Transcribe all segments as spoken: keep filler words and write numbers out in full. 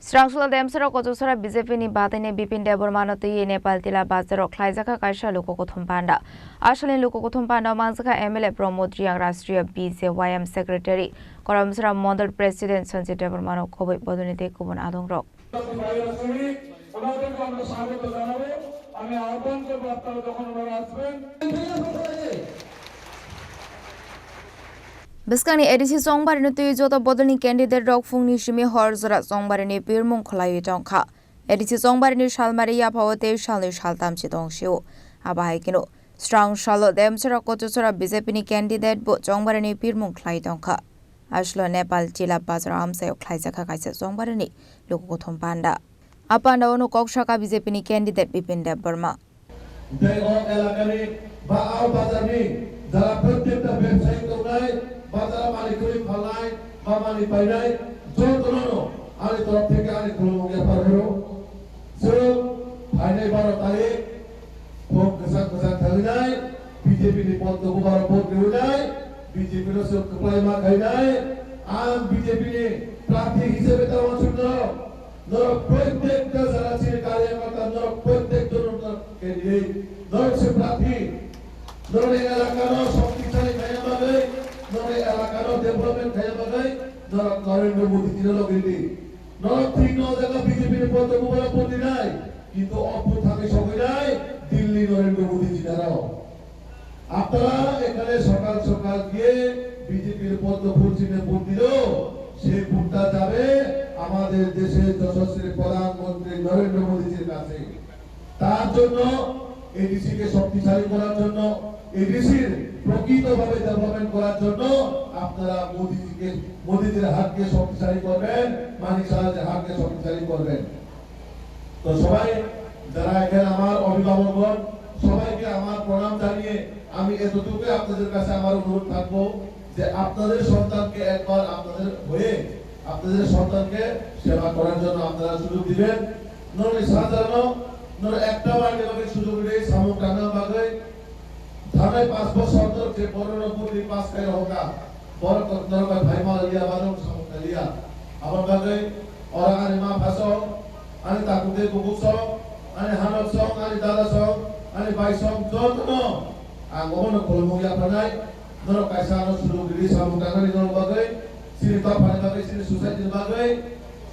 Srangsola Demsara Kochusara B J P ni bataini Bipin Debbarma no twiwi Nepal Tila Bazar o khlaijakha kaisa luku kuthum panda. Aswlni luku kuthum panda o manjakha M L A Pramod Reang, Rashtriya B J Y M Secretary, Karamsara Mondol President Sanjit Debbarma no kubui bodolni tei kubun adongrok. আমি আহ্বান করবো, আপনারা যখন ওনারা আসবেন। Bwskangni A D C chongbarini twi joto bodolni candidate rok phungni simi hor jora chongbarini pirmung khwlaiwi tongkha. A D C chongbarini salmari yaphao tei salnwi saltamchi tongsio. Abo hai kheno srang salo Demsara Kochusara B J P ni candidate bo chongbarini pirmung khlai tongkha. Aswlo Nepal Tila Bazar amchaio khlaijakha kaisa chongbarini luku kuthum panda. A panda ono kok saka B J P ni candidate Bipin Debbarma. Tei o elakani ba o bazarni jara protyekta bebsayi tongnai, ba jara malik kwrwi phalnai ba malik painai, jotono ani torof theke ani khulumung yaphar horo. Chwng phainai baro tarik phung kwchak kwchak thangwi nai, B J P ni pondo bubaro vote riwi nai, B J P no chwng kwplai ma khainai. Ang B J P ni prarthi hisabe ta uansukno norok protyekta jara chini karyakarta norok protyekta norok candidate norok se prarthi norok elakano shoktichali khaina bagwi, norok elakano development khaina bagwi norok Narendra Modi jino logindi. Norok thik no jaga B J P ni pondo bubaro vote rinai, kintu o bwthangwi sogwinai Delhi Narendra Modi jinaro. আপনারা এখানে সকাল সকাল গিয়ে বিজেপির পদ্ম ফুল চিহ্নে ভোট দিলেও সেই ভোটটা যাবে আমাদের দেশের যশস্বী প্রধানমন্ত্রী নরেন্দ্র মোদীজির কাছে। তার জন্য এডিসি কে শক্তিশালী করার জন্য, এডিসির প্রকৃতভাবে ডেভেলপমেন্ট করার জন্য আপনারা মোদিজিকে, মোদিজির হাতকে শক্তিশালী করবেন, মানিক সাহার হাতকে শক্তিশালী করবেন। তো সবাই যারা এখানে আমার অভিভাবকগণ, সবাইকে আমার প্রণাম জানিয়ে আমি এতটুকুই আপনাদের কাছে আমার অনুরোধ থাকবো যে আপনাদের সন্তানকে একবার আপনাদের হয়ে আপনাদের সন্তানকে সেবা করার জন্য আপনারা সুযোগ দিবেন। Norok ni sajagno, norok ekta bar ni bagwi sujuk rwi samung tangna bagwi, thanai panch bosor norok je borok no bwrwi pass khai rohorkha, borok norok bai phai ma liya, ba norok samung khai liya. Aboni bagwi oro ani ma pha song, ani takhuk tei bukhuk song, ani hanok song, ani dada song, ani bai song, jotono ang obono khulumung yapharnai. Norok kaisa ano sujuk rwi samung tangnani norok bagwi, chini dophani bagwi, chini society ni bagwi,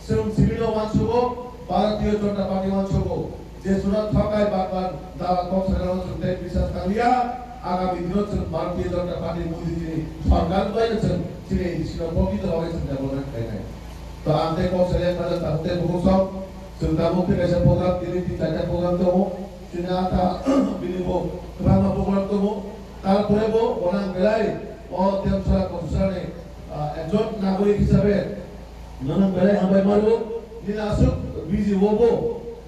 chwng simi no uansugo, Bharatiya Janata Party uansugo. Je chwngno thokai bar bar dawa kok sakano chwng tei biswas tangliya, agami dino chwng Bharatiya Janata Party Modi jini sorkar bai chwng chini sino bokito bagwi chwng development khainai. To ang tei kok salai phano tabuk tei bukhuk sok, chwng tabuk tei kaisa program, tini tin charta program tongo, chini ata bini bo kwbangma program tongo. Tarpore bo bonang belai o Demsara Kochusarani, ah, ekjon nagorik hisabe nono belai hambai mano. Nini aswk busy o bo,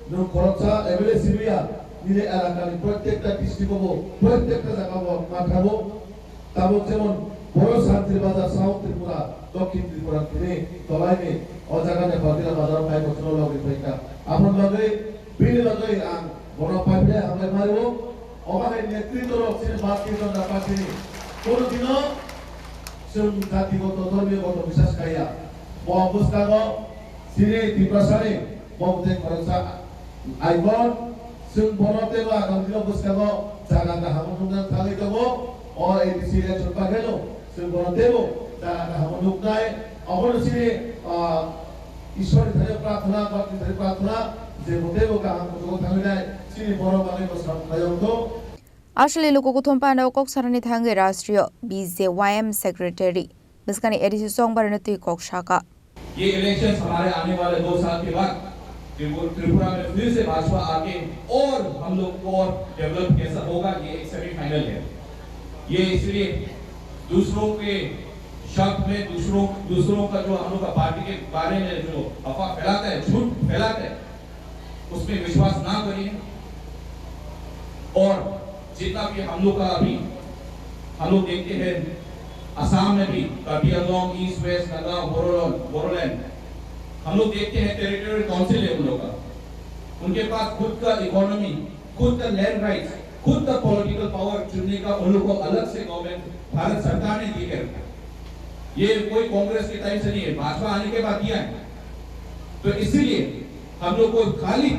nwng khoroksa M L A simiya, nini elakani protekta district o bo, protekta jaga o bo ma thabo. Tabuk jemon boro Santri Bazar, South Tripura, Dokhin Tripura tini tolaini o jaga ni Nepal Tila Bazar o phai kochno logwi phaikha. Aboni bagwi, bini bagwi ang bono paiphle hambai mano. Omo hai netritw rok chini Bharatiya Janata Party ni kono dino chwng jatigoto, dhormiyogoto biswas khaiya. Bo bwskango chini Tiprasani bo bwtwi khoroksa icon, chwng bono teibo agam dino bwskango jaga kaham nukna thangwi tongo. O A D C election paiphano chwng bono teibo jaga kaham nuknai. Obono chini, ah, Ishwar ni thani prarthana, bapni thani prarthana, je bo teibo kaham kuchugo thangwi nai, chini borok bagwi bo sam khlai wng tong. Aswlni luku kuthum panda o kok sanani thangwi Rashtriya B J Y M Secretary bwskangni A D C chongbarino twi kok saka. ये इलेक्शंस हमारे आने वाले दो साल के बाद त्रिपु-, त्रिपुरा में फिर से भाजपा आके और हम लोग को और डेवलप कैसा होगा, ये एक सेमीफाइनल है। ये इसलिए दूसरों के शब्द में, दूसरों, दूसरों का जो हम लोग का पार्टी के बारे में जो अफवाह फैलाता है, झूठ फैलाता है, उसमें विश्वास ना करिए। और जितना भी हम लोग का अभी, हम लोग देखते हैं, असम में भी, कार्बी आंगलोंग, ईस्ट वेस्ट, नगांव, बोडोलैंड, बोडोलैंड, हम लोग देखते हैं, टेरिटोरियल काउंसिल है उन लोग का, उनके पास खुद का इकोनॉमी, खुद का लैंड राइट्स, खुद का पॉलिटिकल पावर चुनने का उन लोग को अलग से गवर्नमेंट, भारत सरकार ने दी है। ये कोई कांग्रेस के टाइम से नहीं है, भाजपा आने के बाद दिया है। तो इसीलिए हम लोग को खाली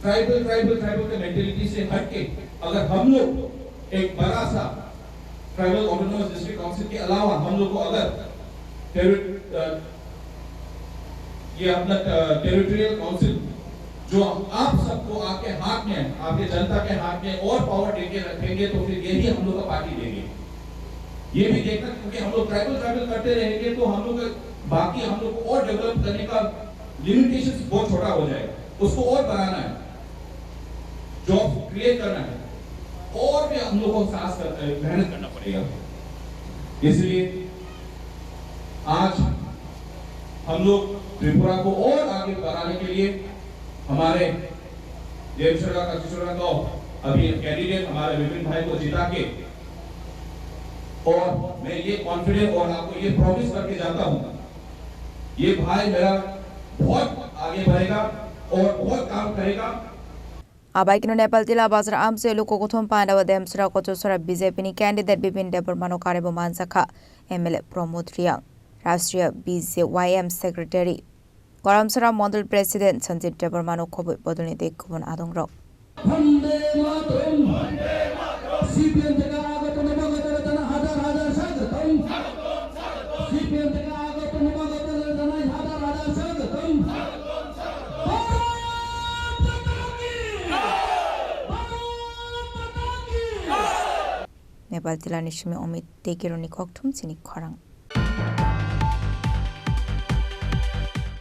ट्राइबल ट्राइबल ट्राइबल के मेंटेलिटी से हट के अगर हम लोग एक बड़ा सा ट्राइबल ऑटोनोमस डिस्ट्रिक्ट काउंसिल के अलावा हम लोग को अगर टेरि- अ, ये अपना टेरिटोरियल काउंसिल जो आप सबको आपके हाथ में, आपके जनता के हाथ में और पावर देके रखेंगे तो फिर यही हम लोग का पार्टी देंगे। ये भी देखना, क्योंकि हम लोग ट्राइबल ट्राइबल करते रहेंगे तो हम लोग का, बाकी हम लोग को और डेवलप करने का लिमिटेशंस बहुत छोटा हो जाएगा, उसको और बढ़ाना है, जॉब क्रिएट करना है, और भी हम लोग को साथ कर, मेहनत करना पड़ेगा। इसलिए आज हम लोग त्रिपुरा को और आगे बढ़ाने के लिए हमारे देमसरा का दूसरा तो अभी कैंडिडेट हमारे विपिन भाई को जिता के, और मैं ये कॉन्फिडेंट और आपको ये प्रॉमिस करके जाता हूँ, ये भाई मेरा बहुत आगे बढ़ेगा और बहुत काम करेगा। Abai kino Nepal tila bazar amse luku kuthum panda o Demsra Kochusra B J P ni candidate Bipin Debbarma no kare bo manjakha M L A Pramod Riang, Rashtriya B J Y M secretary, Garamsara Mondol President Sanjit Debbarma no khoboi bodolni tei kubun adongrok. Bande Mataram. C P M theke agot tongma bagwi tele tana hazar hazar swagotom. C P M theke agot tongma bagwi tele tana hazar hazar swagotom. Bharat Mata ki! Bharat Mata ki! Nepal tilani simi Omit Tekironi kokthum chini khorang.